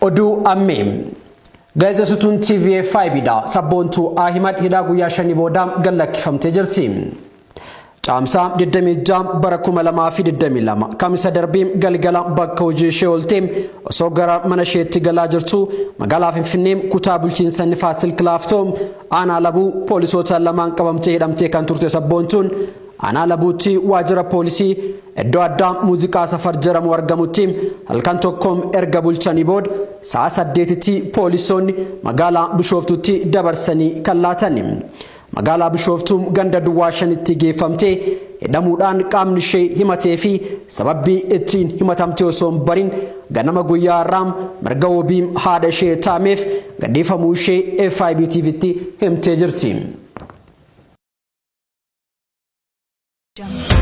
Oduu ammee. Gaazexeessituun TV5 dha. Sabboontuu Ahimad hidhaa guyyaa shanii booda gad lakkifamtee jirti. Caamsaa 26 bara 2022 Kamisa darbee galgala bakka hojii ishee ooltee osoo gara mana isheetti galaa jirtu magaalaa Finfinnee kutaa bulchiinsa Nifaas Silk Laaftoo aanaa Labuu poolisoota lamaan qabamtee hidhamtee kan turte Sabboontuun aanaa Labuutti waajjira poolisii iddoo addaa muuziqaa safar jedhamu argamutti halkan tokkoom erga bulchanii booda sa'a 8tti poolisoonni magaalaa Bishooftuutti dabarsanii kan laatan. Magaalaa Bishooftuu ganda duwwaa 5tti geeffamtee hidhamuudhaan qaamni ishee himatee fi sababbii ittiin himatamte osoo hin barin ganama guyyaa har'aa mirga wabii haadha ishee taameef gadhiifamuu ishee FIB TVtti himtee jirti. Jungle.